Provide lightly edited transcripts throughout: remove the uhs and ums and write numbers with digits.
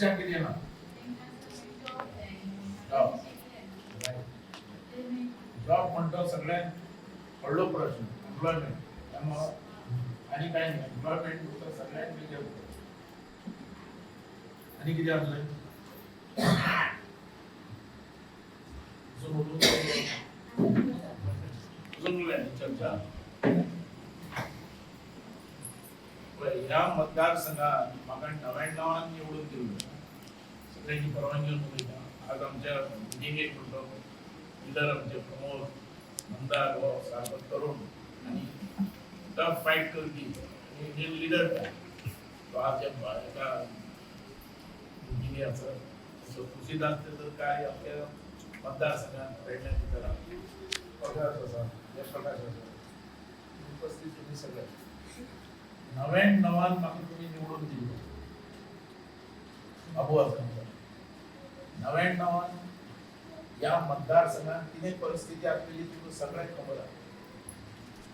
इच्छा कितें ना? जॉब. जॉब म्हणतो सगळ्यात व्हडलो प्रश्न एम्प्लॉयमेंट. त्यामुळं आनी काय न्ही, एम्प्लॉयमेंट तर सगळ्यात मेजर. आनी कितें आसलें अजून उलोवंक अजून उरल्या न्ही चर्चा. पळय, ह्या मतदारसंघात म्हाका 99 निवडून दिल्लो. सगळ्यांची परवानगी घेवन उलयता. आज आमच्या मिटिंगेक म्हणतो लिडर आमचे प्रमोद आमदार हो सारको तरुण आनी टफ फायट करपी आनी इंडियन लिडर तो आज एका मिटिंगे आसा. तसो तुळशीदास तर काय आपल्या मतदारसंघात पेडण्या भितर प्रकाश आसा, जयप्रकाश आसा, उपस्थित तुम्ही सगळे. 99 म्हाका तुमी निवडून दिल्लो. बाबू आसा. 99 ह्या मतदारसंघात कितें परिस्थिती आसलेली तुमकां सगळ्यांक खबर आसा.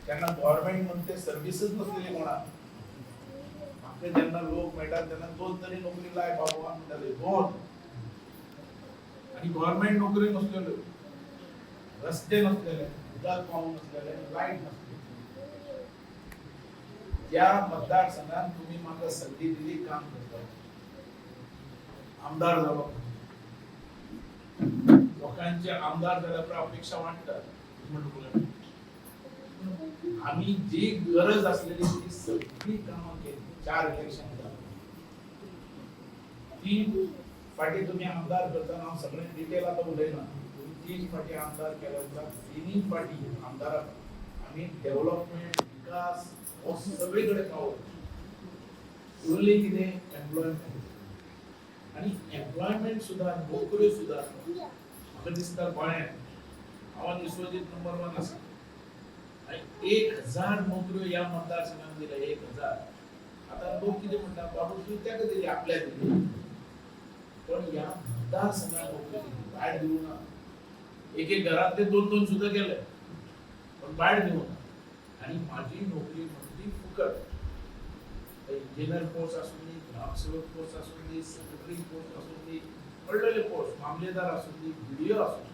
तेन्ना गव्हर्मेंट म्हणते सर्विसच नसलेली कोणाक. म्हाका जेन्ना लोक मेळटात तेन्ना दोन तरी नोकरी लाय बाबू म्हणटाले, दोन. आणि गव्हर्मेंट नोकरी नसलेल्यो, रस्ते नसलेले, उदक पावून नसलेले, लायट नसलेली. त्या मतदारसंघात तुम्ही म्हाका संधी दिली काम करपाची. आमदार जालो. लोकांचे आमदार जाल्या उपरांत अपेक्षा वाडटात. म्हणटा आम्ही जी गरज असलेली ती सगळी कामां केली. चार इलेक्शन झाली. तीन फाटी तुम्ही आमदार करताना हांव सगळें डिटेल आतां उलयना. तुम्ही तीन फाटी आमदार केल्या उपरांत तिनूय फाटी आमदाराक आमी डेव्हलपमेंट, विकास हो सगळे कडेन पावलो. उरलें कितें? एम्प्लॉयमेंट. आनी एम्प्लॉयमेंट सुद्दां, नोकऱ्यो सुद्दां म्हाका दिसता गोंयांत हांव आनी विश्वजीत नंबर वन आसा आनी 1000 नोकऱ्यो ह्या मतदारसंघात दिल्या, 1000. आतां लोक कितें म्हणटा, बाबू तूं ताका दिली, आपल्याक दिली. पण ह्या मतदारसंघात नोकरी दिली, भायर दिवं ना. एक एक घरांतले दोन दोन सुद्दां गेले, पण भायर दिवं ना. आणि माझी नोकरी म्हणजे फुकट. इंजिनियर पोस्ट आसूं दी, ग्रामसेवक पोस्ट आसूं दी, सेक्रेटरी पोस्ट आसूं दी, व्हडले पोस्ट, मामलेदार आसूं दी, बीडीओ आसूं दी,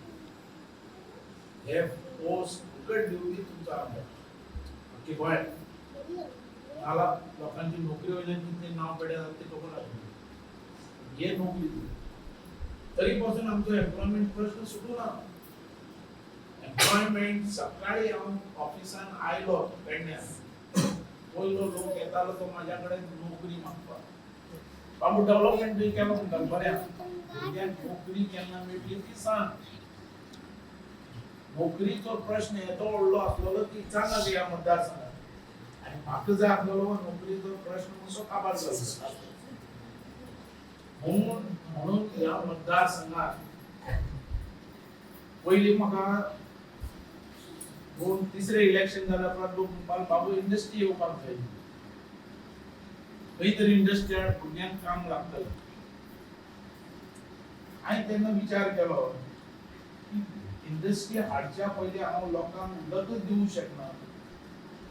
हे पोस्ट फुकट दिवपी तुमचो आमदार अख्खे गोंयांत. नाला लोकांची नोकरी वयल्यान कितले नांव पेड्यार जाता ते खबर आसा. हे नोकरी दिली तरी पासून आमचो एम्प्लॉयमेंट प्रश्न सुटू ना. एम्प्लॉयमेंट, सकाळी हांव ऑफिसान आयलो पेडण्यां, पयलो लोक येतालो तो माझ्या कडेन नोकरी मागपाक. बाबू डेव्हलपमेंट बी केलो म्हणटा, बरें आसा. भुरग्यांक नोकरी केन्ना मेळटली ती सांग. नोकरीचो प्रश्न येदो व्हडलो आसलेलो की विचारना ह्या मतदारसंघात. आनी म्हाका जाय आसलेलो नोकरीचो प्रश्न म्हणून तो काबार जालो. म्हणून म्हणून ह्या मतदारसंघात पयलीं म्हाका दोन तिसरे इलेक्शन जाल्या उपरांत लोक म्हणपाक, बाबू इंडस्ट्री येवपाक जाय, खंय तरी इंडस्ट्री हाड, भुरग्यांक काम लागतलें. हांवें तेन्ना विचार केलो की इंडस्ट्री हाडच्या पयलीं हांव लोकांक उदकच दिवंक शकना,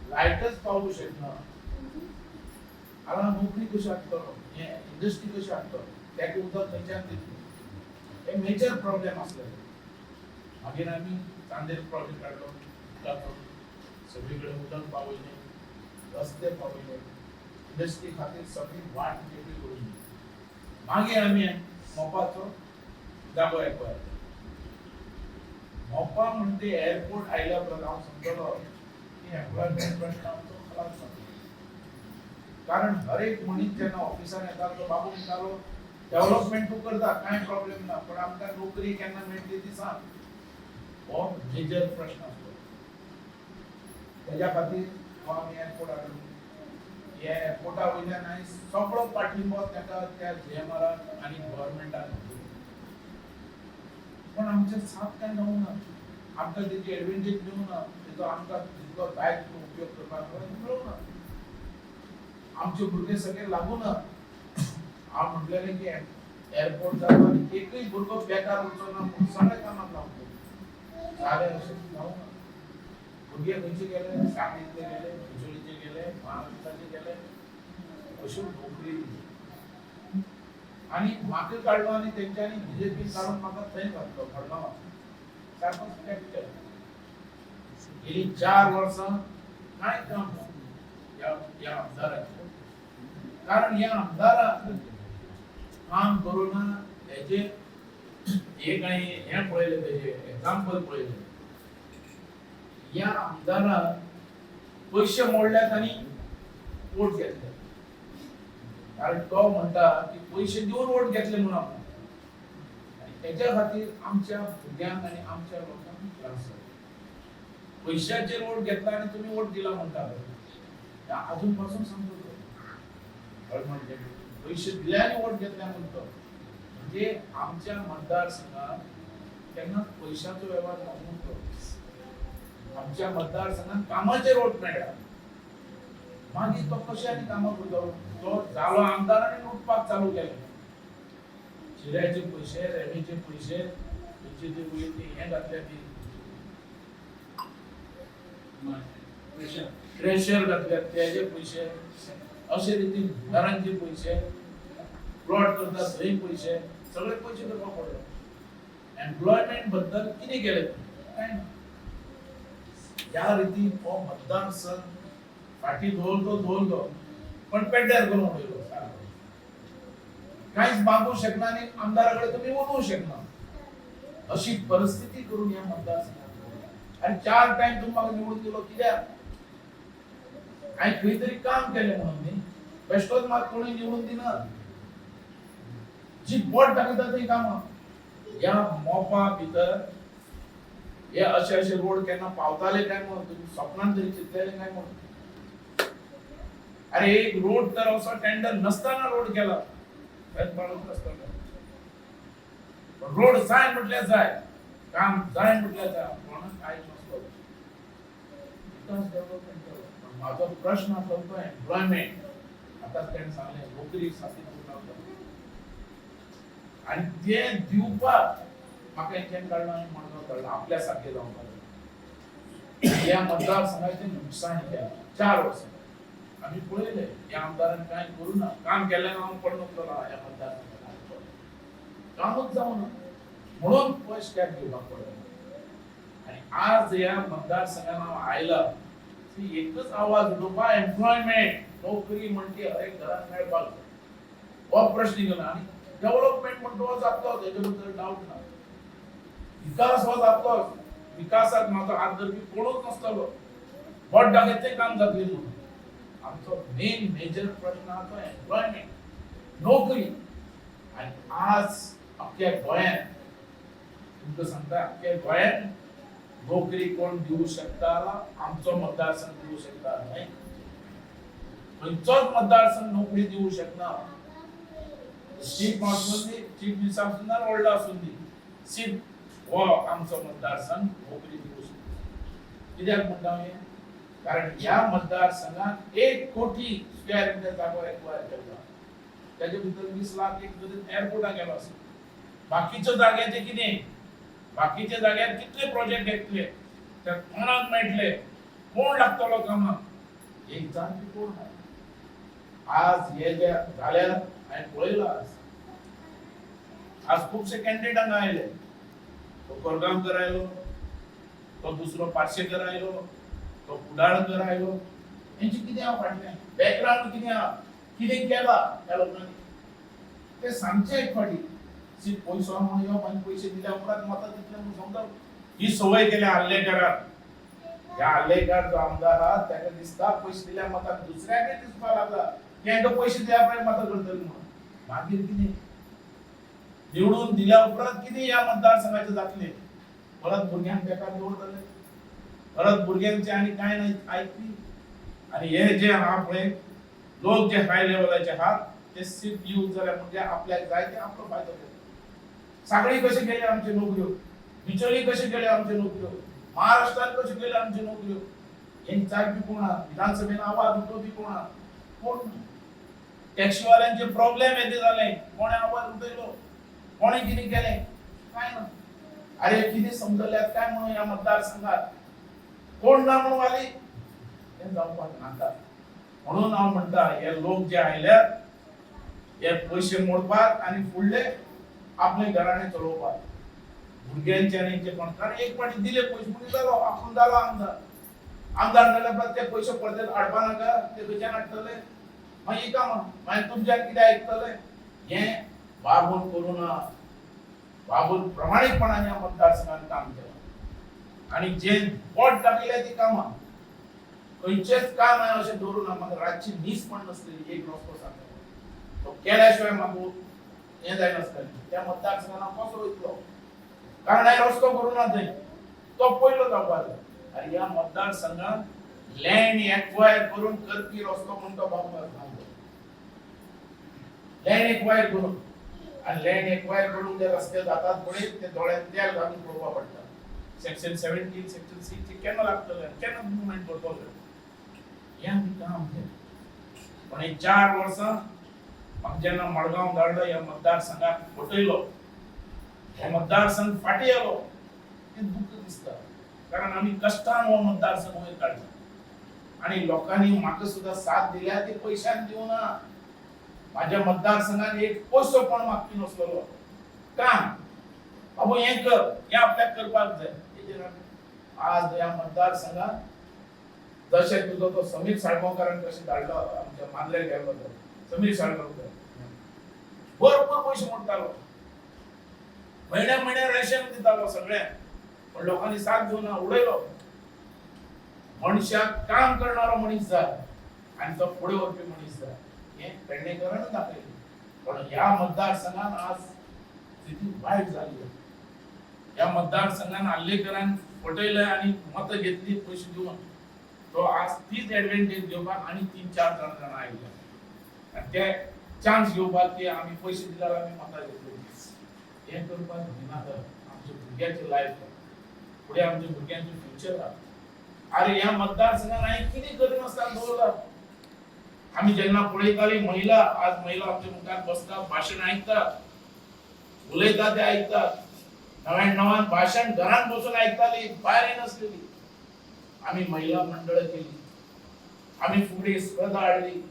लायटच पावोवंक शकना, हांव नोकरी कशी हाडटलो, हें इंडस्ट्री कशी हाडटलो, ताका उदक खंयच्यान दितलो? हे मेजर प्रॉब्लेम आसलेले. मागीर आमी चांदेल प्रोजेक्ट काडलो उदकाचो. सगळी कडेन उदक पावयलें, रस्ते पावयले, इंडस्ट्री खातीर सगळी वाट मेकळी करून दिली. मागीर आमी मोपाचो जागो एक्वायर. मोपा म्हणजे एअरपोर्ट आयल्या उपरांत हांव समजलो की एम्प्लॉयमेंट प्रश्न आमचो खलास जालो. कारण हर एक मनीस जेन्ना ऑफिसान येता तो बाबू म्हणटालो, डेव्हलपमेंट तूं करता, कांय प्रॉब्लेम ना, पण आमकां नोकरी केन्ना मेळटली ती सांग. हो मेजर प्रश्न आसलो. तेज्या खातीर हो आमी एअरपोर्ट हाडलो. हे एअरपोर्टा वयल्यान हांवें सगळो पाठिंबो ताका त्या जीएमआराक आनी गव्हर्मेंटाक दिलो. पण आमचे साथ काय जावंक ना. आमकां तेजी एडवांटेज मेळूंक ना. तेजो आमकां जितलो जाय तितलो उपयोग करपाक मेळूंक ना. आमचे भुरगे सगळे लागू ना. हांव म्हटलेलें की एअरपोर्ट जालो आनी एकूय भुरगो बेकार उरचो ना म्हूण सगळे कामाक लावतले. जालें अशें जावंक ना. भुरगे खंयचे गेले? सांगलींतले गेले, चिंचोलीचे गेले, महाराष्ट्राचे गेले. अश्यो नोकरी दिली. आनी म्हाका काडलो आनी तेंच्यांनी बीजेपी काडून म्हाका थंय घातलो मडगांवां. सारको स्टेप केलो. गेली 4 वर्सां कांय काम ना ह्या ह्या आमदाराचें. कारण ह्या आमदारान काम करूं ना. हेजे हे कांय हें पळयलें, तेजें एग्जाम्पल पळयलें. ह्या आमदारान पयशे मोडल्यात आनी वोट घेतले. कारण तो म्हणटा की पयशे दिवन वोट घेतले म्हणून आपूण. आनी तेच्या खातीर आमच्या भुरग्यांक आनी आमच्या लोकांक त्रास जाता. पयशाचेर वोट घेतला आनी तुमी वोट दिला म्हणटा. अजून पासून सांगतो तो. कळ्ळें म्हणजे पयशे दिले आनी वोट घेतले म्हणतो. म्हणजे आमच्या मतदारसंघात केन्नाच पयशाचो वेव्हार जावंक नको. आमच्या मतदारसंघात कामाचेर वोट मेळटा. मागीर तो कशें आनी कामां करतलो? तो जालो आमदार आनी लुटपाक चालू केलें. शिऱ्याचे पयशे, रेमेचे पयशे, तेंचे ते वयर ते हें घातल्या ती क्रेशर घातल्यात तेजे पयशे, अशे रितीन घरांचे पयशे, प्लॉट करतात थंय पयशे, सगळे पयशे करपाक पडलो. एम्प्लॉयमेंट बद्दल कितें केलें? कांय ना. ह्या रितीन हो मतदारसंघ फाटीं दवरलो दवरलो पण पेड्ड्यार करून उडयलो सारको. कांयच मागूं शकना आनी आमदारा कडेन तुमी उलोवंक शकना अशी परिस्थिती करून ह्या मतदारसंघात. आनी 4 टायम तुमी म्हाका निवडून दिलो कित्याक? हांवें खंय तरी काम केलें म्हणून न्ही. बेश्टोच म्हाका कोणूय निवडून दिना. जी बोट दाखयता थंय कामां. ह्या मोपा भितर हे अशे अशे रोड केन्ना पावताले काय म्हणून तुमी स्वप्नान तरी चिंतलेले काय म्हणून? अरे एक रोड तर असो टेंडर नसताना रोड केला. आसतना रोड जाय म्हटल्यार जाय, काम जाय म्हटल्यार जाय, कोणाक कांय नासलो. विकास डेव्हलपमेंट केलो. पण माझो प्रश्न आसलो तो एम्प्लॉयमेंट. आतां तेणें सांगलें नोकरी सारकी करूंक लागलो आनी तें दिवपाक म्हाका हेंच्यान काडलो आनी मडगांव काडलो. आपल्या सारकें जावपाक ह्या मतदारसंघाचें नुकसान केलें. 4 वर्सां आमी पळयलें ह्या आमदारान कांय करूं ना. काम केल्ल्यान हांव पडलो ह्या मतदारसंघात. कामूच जावना म्हणून फर्स्ट स्टेप घेवपाक पडलो. आनी आज ह्या मतदारसंघान हांव आयला ती एकच आवाज उलोवपा, एम्प्लॉयमेंट, नोकरी म्हणटी हर एक घरात मेळपाक जाय. हो प्रश्न घेवन. आनी डेव्हलपमेंट म्हणटा हो जातलो, तेजे बद्दल डावट ना. विकास हो जातलोच. विकासाक म्हाजो हात धरपी कोणूच नासतलो. बोट दाखयत काम जातलें म्हणून. आमचो मेन मेजर प्रश्न आहा तो एम्प्लॉयमेंट, नोकरी. आनी आज अख्ख्या गोंयांत तुमकां सांगता, अख्ख्या गोंयांत नोकरी कोण दिवू शकता? आमचो मतदारसंघ दिवू शकता. न्हय खंयचोच मतदारसंघ नोकरी दिवू शकना. चीफ आसूं दी, चीफ मिनिस्टर आसूं ना, व्हडलो आसूं दी, सीट हो आमचो मतदारसंघ नोकरी दिवू शकता. कित्याक म्हणटा हांव हें? कारण ह्या मतदारसंघात 1 कोटी स्क्वेअर मिटर जागो एक्वायर केला. त्याचे भितर 20 लाख एक जरी एअरपोर्टाक गेलो आसा. बाकीच्या जाग्याचे कितें? बाकीच्या जाग्यार कितले प्रोजेक्ट येतले, ते कोणाक मेळटले, कोण लागतलो कामाक, हे विचारपी कोण ना. आज हे जे जाल्यार हांवें पळयलां. आज आज खुबशे कॅन्डिडेट हांगा आयले. तो कोरगांवकर आयलो, तो दुसरो पार्शेकर आयलो, तो कुडाळकर आयलो. हेंचे कितें आहा फाटलें बॅकग्रावंड? कितें आहा, कितें केलां ह्या लोकांनी ते सांगचें एक फावटी. सी पयसो म्हणून येवप आनी पयशे दिल्या उपरांत मतां दितले म्हणून समजा ही संवय केल्या आर्लेकारान. ह्या आर्लेकार जो आमदार आहा ताका दिसता पयशे दिल्या मतां. दुसऱ्याकय दिसपाक लागला की हांकां पयशे दिल्या उपरांत मतां करतली म्हणून. मागीर कितें निवडून दिल्या उपरांत कितें ह्या मतदारसंघाचें जातलें? परत भुरग्यांक बेकार दवरतले, परत भुरग्यांचे आनी कांय ना आयकपी. आनी हे जे आहा पळय लोक, जे हाय लेवलाचे आहात, ते सीट यूज जाल्यार म्हणजे आपल्याक जाय ते आपलो फायदो घेता. सांगळी कशे गेले आमचे नोकऱ्यो, बिचोली कशे गेले आमचे नोकऱ्यो, महाराष्ट्रात कशे गेले आमचे नोकऱ्यो, हेंच चालपी कोण आहा? विधानसभेन आवाज उठोवपी कोण आहा? कोण ना. टॅक्सीवाल्यांचे प्रॉब्लेम येते जाले, कोणें आवाज उठयलो? कोणें कितें केलें? काय ना. अरे कितें समजल्यात काय म्हणून ह्या मतदारसंघात कोण ना म्हणून वाली तें जावपाक नाका. म्हणून हांव म्हणटा, हे लोक जे आयल्यात हे पयशे मोडपाक आनी फुडले आपले घराणें चलोवपाक भुरग्यांचे आनी हेंचे कोण, कारण एक फावटी दिले पयशे म्हणून जालो, आपूण जालो आमदार. आमदार जाल्या उपरांत ते पयशे परते हाडपा नाका, ते खंयच्यान हाडटले? मागीर कामां मागीर तुमच्यान कितें आयकतले? हें बाबून करूं ना. बाबून प्रामाणीकपणान ह्या मतदारसंघान काम केलां आनी जे बोट दाखयल्या ती कामां, खंयचेच काम हांवें अशें दवरूं ना. म्हाका रातची न्हीज पण नासलेली, एक रस्तो सांगता तो केल्या शिवाय म्हाका हें जायनासलें. त्या मतदारसंघान हांव कसो वयतलो, कारण हांवें रस्तो करूं ना थंय, तो पयलो जावपाक जाय. आनी ह्या मतदारसंघान लँड एक्वायर करून करपी रस्तो म्हूण तो बाबू सांगलो, लँड एक्वायर करून. आनी लँड एक्वायर करून जे रस्ते जातात पळय, ते दोळ्यात तेल घालून पळोवपा पडटा. सेक्शन 17 सेक्शन 6 केन्ना लागतले, केन्ना मुवमेंट करतले, हें आमी काम केलें. पण हे 4 वर्सां म्हाका जेन्ना मडगांव धाडलो, ह्या मतदारसंघाक फटयलो, हो मतदारसंघ फाटीं येलो, तें दुख्ख दिसता. कारण आमी कश्टान हो मतदारसंघ वयर काडलो आनी लोकांनी म्हाका सुद्दां साथ दिल्या, ती पयशान दिवना. माझ्या मतदारसंघात एक पयसो कोण मागपी नसलेलो. काम बाबू हें कर, हें आपल्याक करपाक जाय. तेजेर आमी आज ह्या मतदारसंघात जशें तुजो तो समीर साळगांवकारान कशें धाडलो, आमच्या मांद्रे गेल्लो तो समीर साळगांवकर भरपूर पयशे मोडटालो, म्हयन्या म्हयन्या रेशन दितालो सगळ्यांक, पण लोकांनी साथ दिवना, उडयलो. मनशाक काम करणारो मनीस जाय आनी तो फुडें व्हरपी मनीस जाय, हें पेडणेकरानूच दाखयलें. पण ह्या मतदारसंघान आज स्थिती वायट जाली. ह्या मतदारसंघान आर्लेकरान फटयलें आनी मतां घेतली पयशे दिवन, तो आज तीच एडवांटेज घेवपाक आनी 3-4 जाण आयले आनी ते चान्स घेवपाक की आमी पयशे दिल्यार आमी मतां घेतली. हें करपाक दिनाका. आमच्या भुरग्याचें लायफ, फुडें आमच्या भुरग्यांचें फ्युचर आहा. अरे ह्या मतदारसंघान हांवें कितें करिनासतना दवरला. आमी जेन्ना पळयताली महिला, आज महिला आमच्या मुखार बसतात, भाशण आयकतात, उलयता ते आयकतात. 99 भाशण घरात बसून आयकताली, भायर येनासलेली. आमी महिला मंडळ केली, आमी फुगडी स्पर्धा हाडली,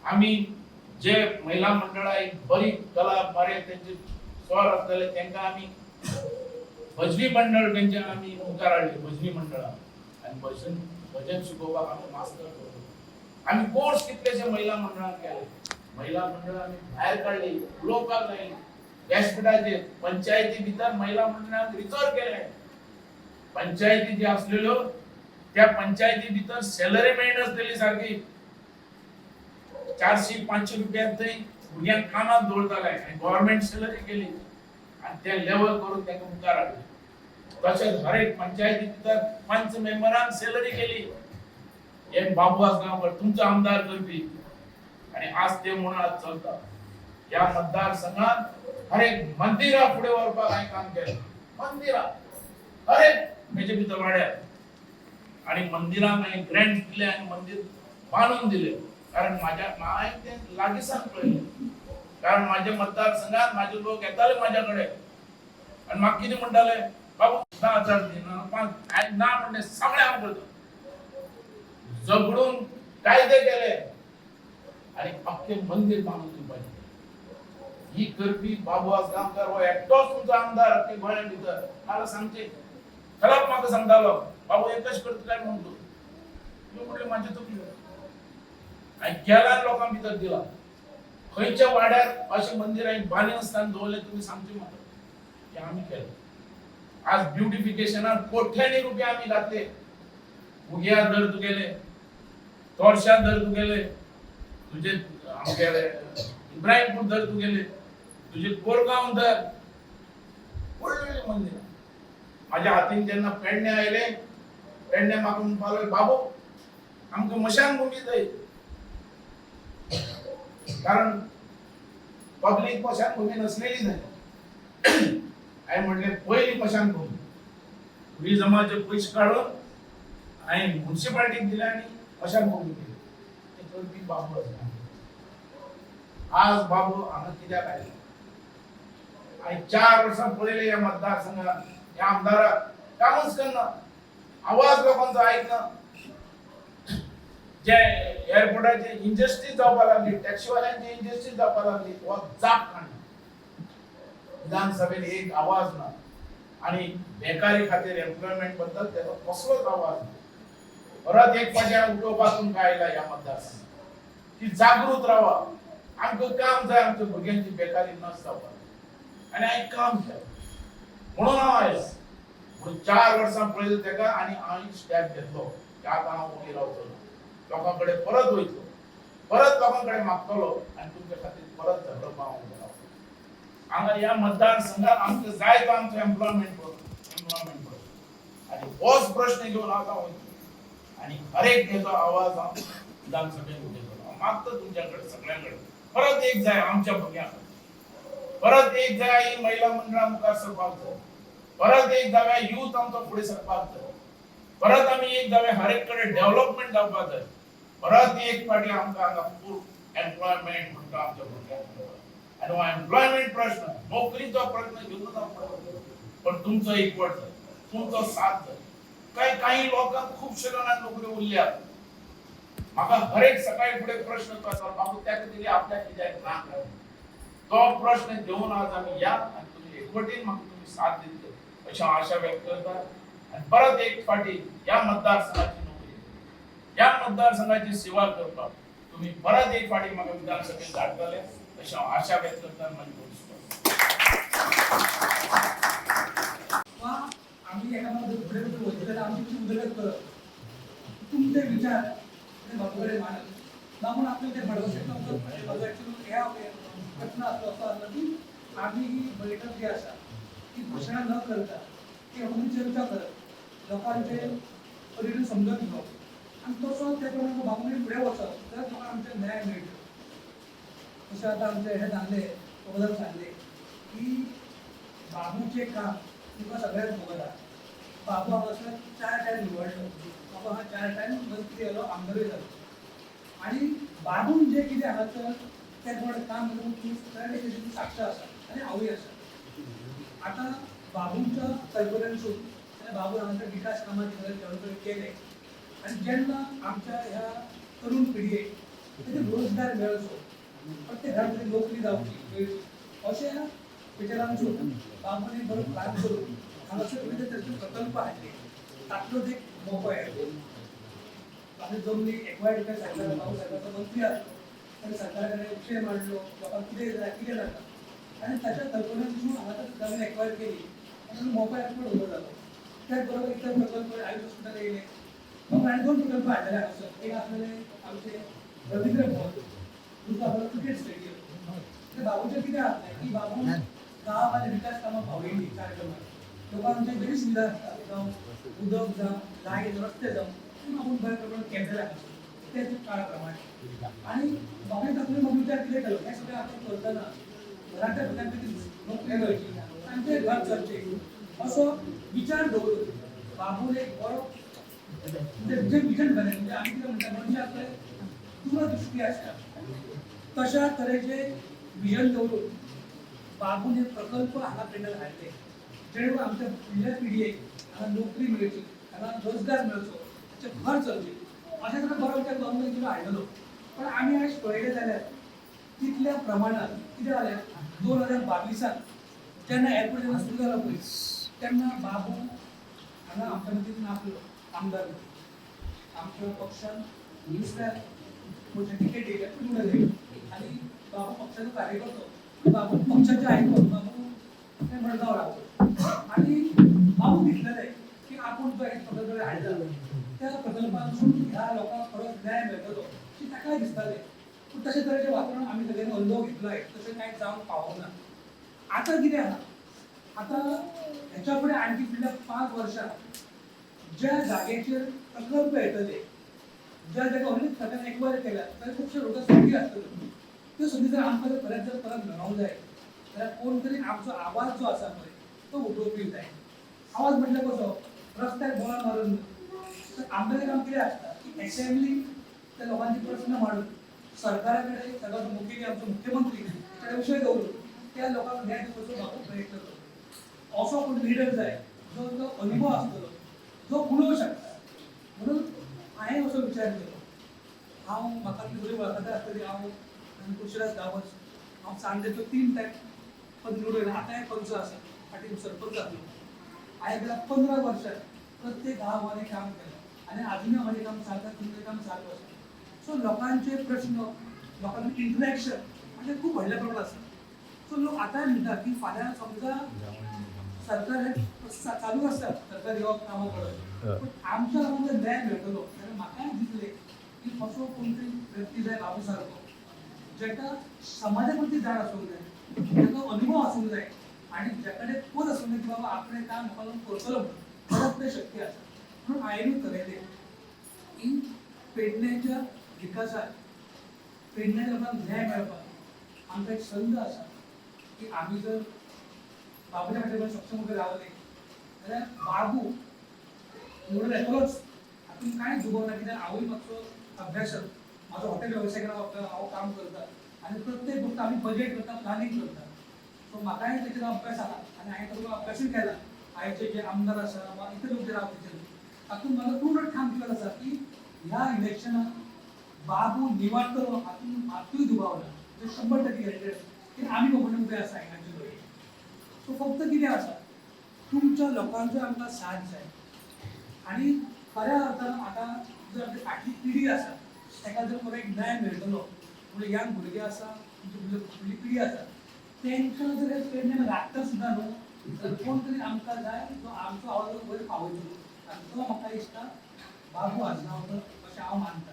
आमी जे महिला मंडळां एक बरी कला बरे तेंचे स्वर आसलेले तेंकां आमी भजनी मंडळ तेंचे आमी मुखार हाडली, भजनी मंडळां. आनी भजन शिकोवपाक आमी मास्तर दवरलो. आमी कोर्स कितलेशे महिला मंडळान केले. महिला मंडळ आमी भायर काडली, उलोवपाक लायली व्यासपीठाचेर. पंचायती भितर महिला मंडळान रिजर्व केले. पंचायती जी आसलेल्यो त्या पंचायती भितर सॅलरी मेळनासलेली सारकी, 400-500 रुपया थंय भुरग्यांक कामाक दवरताले आनी गव्हर्मेंट सॅलरी केली आनी ते लेवल करून तांकां मुखार हाडले. तशेंच हर एक पंचायती भितर पंच मेंबरांक सॅलरी केली. हे बाबू आसगांवकर तुमचो आमदार करपी आनी आज ते म्हणून आज चलता. ह्या मतदारसंघात हर एक मंदिरां फुडें व्हरपाक हांवें काम केलें. मंदिरां हर एक हेजे भितर वाड्यार आनी मंदिरांक हांवें ग्रँट दिले आनी मंदीर बांदून दिले. कारण म्हाज्या हांवें तें लागींसान पळयलें, कारण म्हाज्या मतदारसंघात म्हाजे लोक येताले म्हाज्या कडेन आनी म्हाका कितें म्हणटाले, बाबू 10,000 दिना 5, हांवें ना म्हणलें, सगळें हांव करता. झगडून कायदे केले आनी अख्खें मंदीर बांदून दिवपाचें. ही करपी बाबू आसगांवकर हो एकटोच तुमचो आमदार अख्खे गोंया भितर. म्हाका सांगचें खरंच म्हाका सांगतालो, बाबू हें कशें करता काय म्हणून तूं. मी म्हटलें म्हाजे तकली हांवें केला आनी लोकां भितर दिला. खंयच्या वाड्यार अशें मंदीर हांवें बांदी नासतना दवरलें तुमी सांगचें म्हाका. हें आमी केलें. आज ब्युटिफिकेशनाक कोट्यांनी रुपया आमी घातले. उग्या धर तुगेले, तोरशा धर तुगेले, तुजे आमगेले इब्राहिमपूर धर तुगेले, तुजे कोरगांव धर, व्हडली मंदिरां. माझ्या हातीन जेन्ना पेडणे आयले, पेडणे म्हाका म्हणपाक लागले, बाबू आमकां मशानभुमी जाय, कारण पब्लीक मशानभूमी नसलेली न्हय. हांवें म्हणलें पयली मशानभूमी टुरिजमाचे पयशे काडून हांवें म्युन्सिपाल्टीक दिले आनी मशानभूमी केली. ते करपी बाबू आसा. आज बाबू हांगा कित्याक आयलो? हांवें 4 वर्सां पळयलें ह्या मतदारसंघात ह्या आमदाराक कामच करना, आवाज लोकांचो आयकना. जे एअरपोर्टाचे इंडस्ट्री जावपाक लागली, टॅक्सीवाल्यांची इंडस्ट्री जावपाक लागली, हो जाप काडना. विधानसभेत एक आवाज ना आणि बेकारी खातीर एम्प्लॉयमेंट बद्दल त्याचा कसलोच आवाज ना. परत एक फावटी उलोवपाक तुमकां आयला ह्या मतदारसंघात की जागृत रावा, आमकां काम जाय, आमच्या भुरग्यांची बेकारी नस जावपाक आनी हांवें काम केलें म्हणून हांव आयलो. म्हणून 4 वर्सां पळयलें तेका आनी हांवें स्टेप घेतलो की आतां हांव ओगी रावचो ना, लोकां कडेन परत वयतलो, परत लोकां कडेन मागतलो आनी तुमच्या खातीर परत झगडपाक हांव उबो रावतलो. हांगा ह्या मतदारसंघात आमकां जाय तो आमचो एम्प्लॉयमेंट एम्प्लॉयमेंट आनी होच प्रश्न घेवन हांव आतां वयतलो आनी हरेक तेजो आवाज हांव विधानसभेत उठयतलो. हांव मागता तुमच्या कडेन सगळ्यां कडेन परत एक जाय आमच्या भुरग्यां खातीर, परत एक जाय ही महिला मंडळा मुखार सरपाक जाय, परत एक जाव्या यूथ आमचो फुडें सरपाक जाय, परत आमी एक जाव्या हर एक कडेन डेव्हलपमेंट जावपाक जाय, परत एक फावटी आमकां हांगा फूल एम्प्लॉयमेंट म्हणटा आमच्या भुरग्यांक. आनी हो एम्प्लॉयमेंट प्रश्न, नोकरीचो प्रश्न घेवन हांव फुडें वतलो, पण तुमचो एकवट जाय, तुमचो साथ जाय. काय काही लोकांक खुबशे जाणांक नोकऱ्यो उरल्यात. म्हाका हर एक सकाळी फुडें प्रश्न तो आसा, बाबू ताका दिली आपल्याक कित्याक ना काय? तो प्रश्न घेवन आज आमी या आनी तुमी एकवटीन म्हाका तुमी साथ दितले अशें हांव आशा व्यक्त करता. आनी परत एक फावटी ह्या मतदारसंघाची नोकरी, ह्या मतदारसंघाची सेवा करपाक तुमी परत एक फावटी म्हाका विधानसभेत धाडटले अशें हांव आशा व्यक्त करता आनी म्हाजी गोश्ट. वा आमी एकामेकां फुडें फुडें वयतले जाल्यार आमची ती उदरगत करप, तुमचे विचार ते बाबू कडेन मांडप ना म्हूण आपले ते म्हणपाक शकता. म्हजो एक्चुअली ह्या प्रश्न आसलो असो आसलो की आमी ही बैठक जी आसा ती घोशणा न करता ती आमी चर्चा करप, लोकांचे परिणाम समजून घेवप आनी तसो त्या प्रमाणे बाबू फुडें वचप जाल्यार लोकांक आमचे न्याय मेळटलो. तशें आतां आमचे हे सांगले, प्रबोधन सांगले की बाबूचें काम तुमकां सगळ्यांक खबर आसा. बाबू हांगासर 4 टायम निवडलो, बाबू हांगा 4 टायम मंत्री जालो, आमदारूय जालो आनी बाबून जें कितें हांगासर तें प्रमाणे काम करून तूं सगळ्यांनी तेजी साक्ष आसा आनी हांवूय आसा. आतां बाबूंच्या कल्पनेसून बाबून हांगासर विकास कामां सगळें केलें आनी जेन्ना आमच्या ह्या तरुण पिळगेक तेजे रोजगार मेळचो, प्रत्येक घरात नोकरी जावची मेळची अशें विचारांसून बाबून एक बरो प्लान करून हांगासर विविध तरेचे प्रकल्प हाडले. तातूंत एक मोपा एअरपोर्ट, आमी जमनी एक्वायर्ड केल्या सरकारान, बाबू सरकारचो मंत्री आसलो आनी सरकारा कडेन विशय मांडलो लोकांक कितें जाय कितें नाका आनी ताच्या कल्पनेसून हांगासर जमीन एक्वायर केली आनी मोपा एअरपोर्ट उबो जालो. त्याच बरोबर इतर प्रकल्प आयुष हॉस्पिटल येयले. मग आनी 2 प्रकल्प हाडलेले हांगासर, एक आसलेले आमचे रवींद्र भवन, दुसरो आसलो क्रिकेट स्टेडियम. ते बाबूचें कितें आसलें की बाबू गांव आनी विकास कामां पावयली कार्यक्रमात लोकांचे बरी सुविधा आसता, जावं उदक जावं लायट रस्ते जावं ते बाबून बऱ्या प्रमाणात केल्लेले आसा त्याच काळा प्रमाणे. आनी बाबून तातूंत बाबू विचार कितें केलो, हें सगळें आपण करतना घरांतल्या भुरग्यांक कितें नोकरी मेळची, तांचें घर चलचें असो विचार दवरून बाबून एक बरो म्हणजे जे विजन बरें, म्हणजे आमी कितें म्हणटा मनशाक पळय दूरदृश्टी आसता, तशा तरेचे विजन दवरून बाबून हे प्रकल्प हांगा पेडण्यात हाडले जेणेकरून आमच्या फुडल्या पिळगेक हांगा नोकरी मेळची, हांगा रोजगार मेळचो, ताचें घर चलचें अशें सगळें बरो विचार बाबून कितें हाडलेलो. पण आमी आयज पळयलें जाल्यार तितल्या प्रमाणात कितें जालें, 2022 जेन्ना एअरपोर्ट जेन्ना सुरू जालो पळय तेन्ना बाबू हांगा आमच्या मदीं नासलो आमदार, आमच्या पक्षान दुसऱ्या तिकेट दिल्या निवडून आयले आनी बाबू पक्षाचो कार्यकर्तो, बाबू पक्षाचे आयकून बाबू ते मडगांव रावतो आनी बाबू दिसलेले की आपूण जो एक प्रकल्प हाडला त्या प्रकल्पांसून ह्या लोकांक खरोच न्याय मेळटलो अशें ताकाय दिसतालें. पूण तशे तरेचें वातावरण आमी सगळ्यांनी अनुभव घेतलो आहे, तशें कांय जावंक पावना. आतां कितें आहा, आतां हेच्या फुडें आणखी फुडल्या 5 वर्सां ज्या जाग्याचेर प्रकल्प येतले, ज्या जाग्यार ऑलरेडी सरकारान एक्वायर केल्या थंय खुबशे रोड संदी आसतल्यो, त्यो संदी जर आमकां जर परत जर परत मेळोंक जाय जाल्यार कोण तरी आमचो आवाज जो आसा पळय तो उठोवपी जाय. आवाज म्हटल्यार कसो, रस्त्यार बोवाळ मारून न्हू, तर आमगेलें काम कितें आसता की एसेंब्ली त्या लोकांचे प्रस्न मांडून सरकारा कडेन, सरकारचो मुखेली आमचो मुख्यमंत्री ताचे विशय दवरून त्या लोकांक न्याय दिवपाचो बाबू प्रयत्न करतो. असो कोण लिडर जाय जो जो अनुभव आसतलो, जो उलोवंक शकता. म्हणून हांवें असो विचार केलो हांव म्हाका तुमी बरी वळखता आसतली. हांव तुळशीदास गांवस, हांव चांदेचो 3 टायम पंच निवडून आतांय पंच आसा, फाटीं सरपंच आसलो. हांवें गेल्या 15 वर्सां प्रत्येक गांवांनी काम केलें आनी आजुनूय म्हाजें काम चलता, तुमचें काम चालू आसा. सो लोकांचे प्रश्न, लोकांचे इंटरॅक्शन म्हणजे खूब व्हडल्या प्रमाणात आसा. सो लोक आतांय म्हणटा की फाल्यां समजा सरकार हे चालू आसता, सरकार येवप कामां करप, पूण आमच्या लोकांक जर न्याय मेळटलो जाल्यार म्हाकाय दिसलें की असो कोण तरी व्यक्ती जाय बाबू सारको, जेका समाजा प्रती जाण आसूंक जाय, जेका अनुभव आसूंक जाय आनी जेका कडेन पद आसूंक जाय की बाबा आपणें काम म्हाका लागून करतलो म्हणून, परत तें शक्य आसा. म्हणून हांवें थरयलें की पेडण्याच्या विकासाक, पेडण्याच्या लोकांक न्याय मेळपाक आमकां एक संद आसा की आमी जर बाबूच्या फाटल्यान सक्षम उबे रावले जाल्यार बाबू निवडून येतलोच, हातूंत कांय दुबाव ना. कित्याक हांवूय मातसो अभ्यासक, म्हाजो हॉटेल वेवसाय हांव काम करता आनी प्रत्येक गोश्ट आमी बजेट करता, प्लॅनिंग करता. सो म्हाकाय तेचेर अभ्यास आहा आनी हांवें तो अभ्यासूय केला. आयचे जे आमदार आसा वा इतर लोक जे रावता तेचेर, तातूंत म्हाका पूर्ण ठाम विश्वास आसा की ह्या इलेक्शनाक बाबू निवडटलो, हातूंत मातूय दुबाव ना. ते 100% गॅरंटेड की आमी कोंकणी उबे आसा हांगाचे लोक. सो फक्त कितें आसा, तुमच्या लोकांचो आमकां साथ जाय. आनी खऱ्या अर्थान आतां जर आमची फाटली पिढी आसा ताका जर बरो एक न्याय मेळटलो, म्हणजे यंग भुरगे आसा, तुमची फुडली पिढी आसा, तेंकां जर हे पेडण्यान लागता सुद्दां न्हू, तर कोण तरी आमकां जाय जो आमचो आवाज वयर पावयतलो आनी तो म्हाका दिसता बाबू आजगांवकर अशें हांव मानता.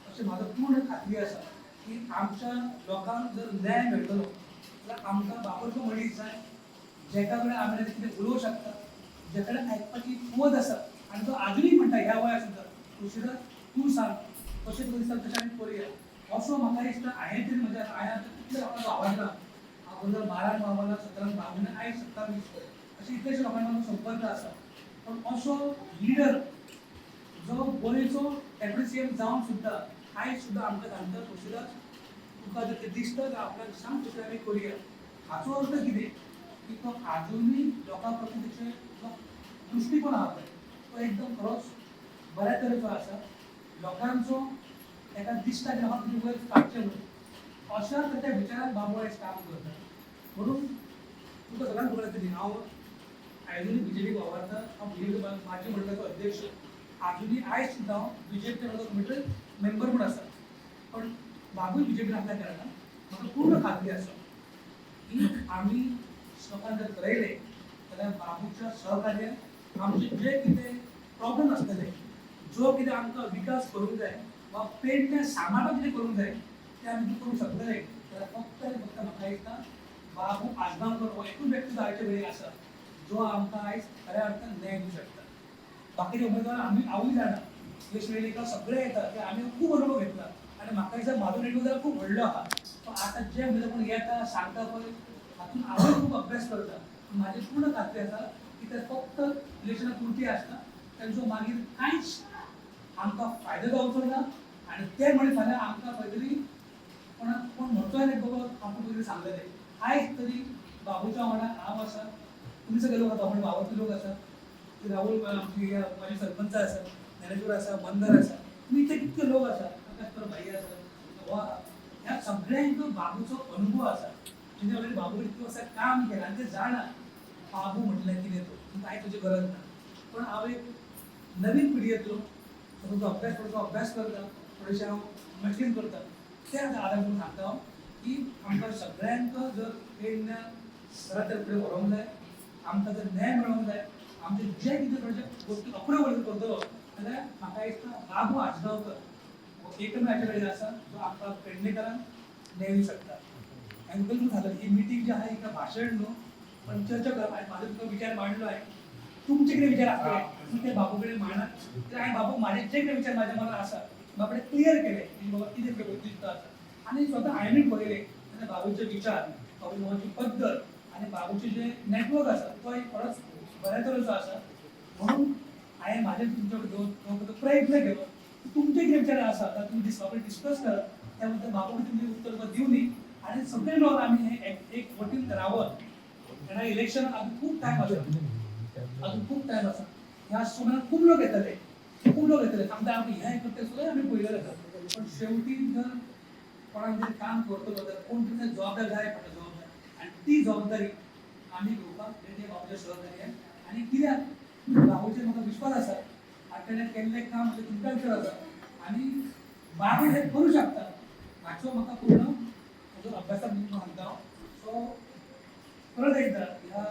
अशें म्हाका पूर्ण खात्री आसा की आमच्या लोकांक जर न्याय मेळटलो जाल्यार आमकां बाबूचो मनीस जाय, जेका कडेन आमी कितें उलोवंक शकता, जे कडेन आयकपाची कुवत आसा आनी तो आजुनूय म्हणटा ह्या वयार सुद्दां, तुळशीदास तूं सांग कशें तुका दिसता तशें आमी करुया. असो म्हाका दिसता हांवें तरी म्हज्या हांवें आतां कितल्या लोकांचो आवाज ना, अगोदर 12 वावरला, 17 बाबून, आयज 27, अशे इतलेशे लोकांचो म्हाजो संपर्क आसा. पण असो लिडर जो गोंयचो डेप्युटी सी एम जावन सुद्दां आयज सुद्दां आमकां सांगता, तुळशीदास तुका जर तें दिसता जाल्यार आपल्याक सांग तशें आमी करुया. हाचो अर्थ कितें की तो आजुनूय लोकां प्रती तेचे जो दृश्टिकोन आहा पळय तो एकदम खरोच बऱ्या तरेचो आसा. लोकांचो ताका दिसता की लोकांक कितें वयर काडचें म्हणून, अशा ताच्या विचारान बाबू आयज काम करता. म्हणून तुका सगळ्यांक खबर आसतली, हांव आयजूय बीजेपीक वावरता, हांव बीजेपी म्हाजी मंडळाचो अध्यक्ष, आजुनूय आयज सुद्दां हांव बीजेपी कमिटी मेंबर म्हूण आसा. पण बाबूय बीजेपीन आसल्या कारणान म्हाका पूर्ण खात्री आसा की आमी लोकांक जर थरयलें जाल्यार बाबूच्या सहकार्यान आमचे जे कितें प्रॉब्लम आसतले, जो कितें आमकां विकास करूंक जाय वा पेडण्या सांबाळपाक कितें करूंक जाय तें आमी करूंक शकतले. जाल्यार फक्त आनी फक्त म्हाका दिसता बाबू आजगांवकर हो एकूच व्यक्ती आयच्या वेळेर आसा जो आमकां आयज खऱ्या अर्थान न्याय दिवंक शकता. बाकीचे उमेदवार आमी हांवूय जाणा, यश वेळीकर सगळे येता ते आमी खूब अनुभव घेतला आनी म्हाका दिसता म्हाजो नेटवर्क जाल्यार खूब व्हडलो आहा. सो आतां जे उमेदवार कोण येता सांगता पळय, हातूंत हांवूय खूब अभ्यास करता. म्हाजी पूर्ण खात्री आसा की ते फक्त इलेक्शना पुरती आसता, तेंचो मागीर कांयच आमकां फायदो जावचो ना. आनी ते म्हणे फाल्यां आमकां खंय तरी कोणाक कोण म्हणचो न्ही बाबा आमकां पयलीं सांगलेलें. आयज तरी बाबूच्या वांगडा हांव आसा, तुमी सगळे लोक आसा, बाबाचे लोक आसा, राहुल आमची म्हाजे सरपंच आसा, ज्ञानेश्वर आसा, मंदर आसा, तुमी इतले कितके लोक आसा, आकाश भाई आसा, वा ह्या सगळ्यांक बाबूचो अनुभव आसा. जेणे ऑलरेडी बाबू कडेन इतलें वर्सां काम केलां आनी ते जाणा बाबू म्हटल्यार कितें तो, तुमकां आयकुची गरज ना. पण हांव एक नवीन पिढयेंतलो, थोडोसो अभ्यास, थोडोसो अभ्यास करता, थोडेशें हांव मॅचिंग करता, ते आतां आदार करून सांगता हांव की आमकां सगळ्यांक जर पेडण्या खऱ्या तर फुडें व्हरोंक जाय, आमकां जर न्याय मेळोंक जाय, आमचे जे कितें थोडेशे गोश्टी अप्रुवल करतलो जाल्यार म्हाका दिसता बाबू आजगांवकर हो एकमेव हाचे कडेन आसा जो आमकां पेडणेकारांक न्याय दिवंक शकता. आनी बिलकुल झालं ही मिटींग जी आहे हिका भाशण न्हू पण चर्चा करप. हांवें म्हाजो तुमकां विचार मांडलो आहे, तुमचे कितें विचार आसतले तुमी ते बाबू कडेन मांडात. कित्याक हांवें बाबूक म्हाजे जे कितें विचार म्हाज्या मनात आसा बाबा कडेन क्लियर केले की बाबा कितें दिसता आसा. आनी स्वता हांवें पळयलें तेन्ना बाबूचे विचार, बाबू उलोवपाची पद्दत आनी बाबूचे जे नेटवर्क आसा तो एक खरोच बऱ्या तरेचो आसा. म्हणून हांवें म्हाजे तुमचे कडेन दवरपाचो प्रयत्न केलो. तुमचे कितें विचार आसा जाल्यार तुमी बाबा डिस्कस करात, त्या बद्दल बाबू तुमचे उत्तर दिवनी आनी सगळे मेळून आमी हे एक वटीन रावत. तेन्ना इलेक्शन अजून खूब टायम आसा, अजून खूब टायम आसा. ह्या सुमार खूब लोक येतले. खूब लोक येतले सांगता आमी हें करता सगळें आमी पळयलेलें आसा. पण शेवटी जर कोणाक जर काम करतलो जाल्यार कोण तरी जबाबदार जाय पडटा, जबाबदार, आनी ती जबाबदारी आमी घेवपाक तेजे बाबूच्या सहकार्यान. आनी कित्याक बाबूचेर म्हाका विश्वास आसा आनी तेणें केल्लें काम म्हजें तुमकां विचार आसा आनी बाबू हें करूं शकता हाचो म्हाका पूर्ण म्हजो अभ्यासाक सांगता हांव. सो परत एकदा ह्या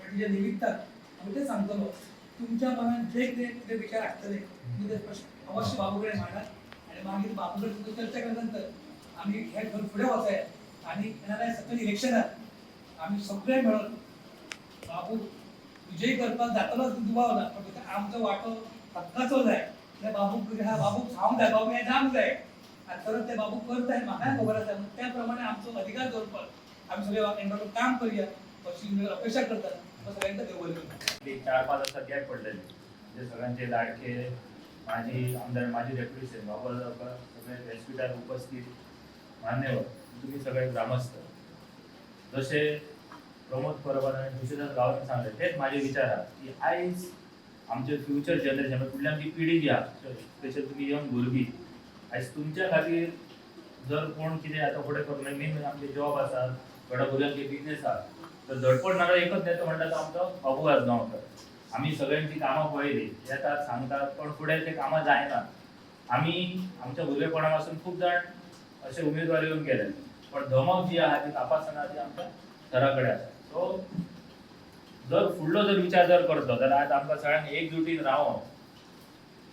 भेटीच्या निमित्तान हांव तें सांगतलो, तुमच्या मनात जे कितें कितें विचार आसतले तुमी ते प्रश्न अवश्य बाबू कडेन मांडात आनी मागीर बाबू कडेन तुमकां चर्चा केल्या नंतर आमी हे घेवन फुडें वचया आनी येणाऱ्या सकयल इलेक्शनात आमी सगळे मेळून बाबू विजयी करपाक जातलोच दुबाव ना, पण फक्त आमचो वांटो हक्काचो जाय. त्या बाबूक कितें आहा, बाबूक सांगूंक जाय, बाबू हें जावंक जाय आनी परत ते बाबू करता हें म्हाकाय खबर आसा. म्हणून त्या प्रमाणे आमचो अधिकार दवरपाक आमी सगळे वांगडा काम करुया अशी अपेक्षा करता. सगळ्यांका देव बरें करूं. एक 4-5 वर्सां गॅप पडलेले, म्हणजे सगळ्यांचे लाडके माजी आमदार, माजी डेप्युटी सीएम बाबा गावकर, सगळे व्यासपीठार उपस्थित मान्यवर, तुम्ही सगळे ग्रामस्थ, जसे प्रमोद परब आणि तुळशीदास गांवकर सांगले तेच माझे विचार आहात की आयज आमचे फ्युचर जनरेशन म्हणजे फुडली आमची पिढी जी आहा, स्पेशल तुमी यंग भुरगीं, आयज तुमच्या खातीर जर कोण कितें आतां फुडें करूं, मेन म्हणजे आमचे जॉब आसात, थोड्या भुरग्यांचे बिजनेस आहात, तर धडपडणारो एकच नेतो म्हणटा तो आमचो बाबू आजगांवकर. आमी सगळ्यांची कामां पळयली, येतात सांगतात पण फुडें ते कामां जायना. आमी आमच्या भुरगेपणा पासून खूब जाण असे उमेदवार येवन गेले, पण धमक जी आहा ती तपासना ती आमच्या सरा कडेन आसा. सो जर फुडलो जर विचार जर करतलो जाल्यार आज आमकां सगळ्यांक एकजुटीन रावन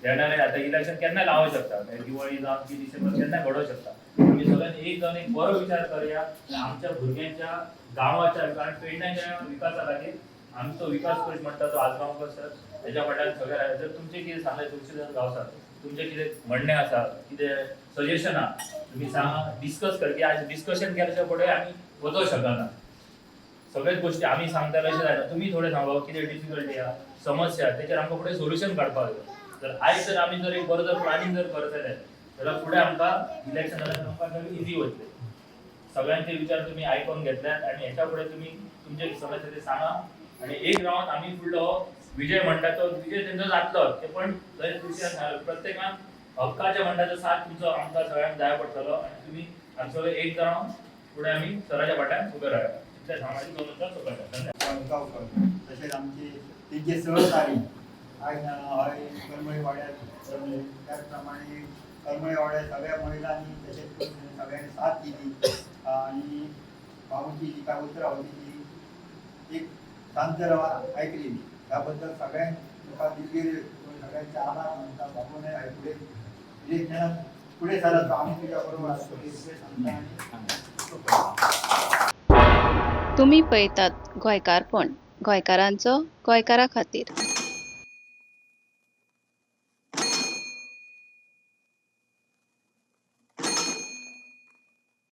येणारे आतां इलेक्शन केन्ना लावंक शकता, म्हणजे दिवाळी जावं की डिसेंबर केन्ना घडोवंक शकता. आमी सगळ्यांनी एक जावन एक बरो विचार करया आनी आमच्या भुरग्यांच्या गांवाच्या कारण पेडण्याच्या विकासा खातीर आमचो विकास कोश म्हणटा तो आजगांवकर सर तेज्या फाटल्यान सगळे रावले. जर तुमचें कितें सांगलें तुळशीदास गांवकार, तुमचें कितें म्हणणें आसा, कितें सजेशन आहा, तुमी सांगा, डिस्कस कर की आज डिस्कशन केल्याच्या फुडें आमी वचोंक शकना. सगळ्याच गोष्टी आमी सांगतले अशें जायना, तुमी थोडें सांगा बाबा कितें डिफिकल्टी आहा, समस्या आहा, तेचेर आमकां फुडें सोल्युशन काडपाक जाय. तर आयज जर आमी जर एक बरो जर प्लॅनिंग जर करतले जाल्यार फुडें आमकां इलेक्शन जाल्यार आमकां इजी वतलें. सगळ्यांचे विचार तुम्ही आयकून घेतल्यात आणि ह्याच्या फुडें तुम्ही तुमचे समस्या ते सांगा आणि एक रावंड आमी फुडलो विजय म्हणटा तो विजय तेंचो जातलो ते, पण जशें तुळशीदास सांगलें प्रत्येकान हक्काच्या म्हणटा तो साथ तुमचो आमकां सगळ्यांक जाय पडटलो आनी तुमी आमचे सगळे एक जावन फुडें आमी सराच्या फाटल्यान उबे रावया. इतलें सांगून आनी दोन उतरां सोंपयता. धन्यवाद. गांवकर तशेंच आमचे तेंचे सहकारी आयज हय करमळी वाड्यार जमले, त्याच प्रमाणे करमळी वाड्यार सगळ्या महिलांनी तशेंच सगळ्यांनी साथ दिली आणि बाबूची जी काय उतरां होती ती एक शांत रावन ऐकली, त्याबद्दल सगळ्यांक तुका दिलगिरी सगळ्यांचे आभार मानता. बाबूने फुडें इलेक्शनात फुडें सरत आमी तुज्या बरोबर आसतले इतलें सांगता आनी तुमी पळयतात गोंयकारपण, गोंयकारांचो गोंयकारा खातीर.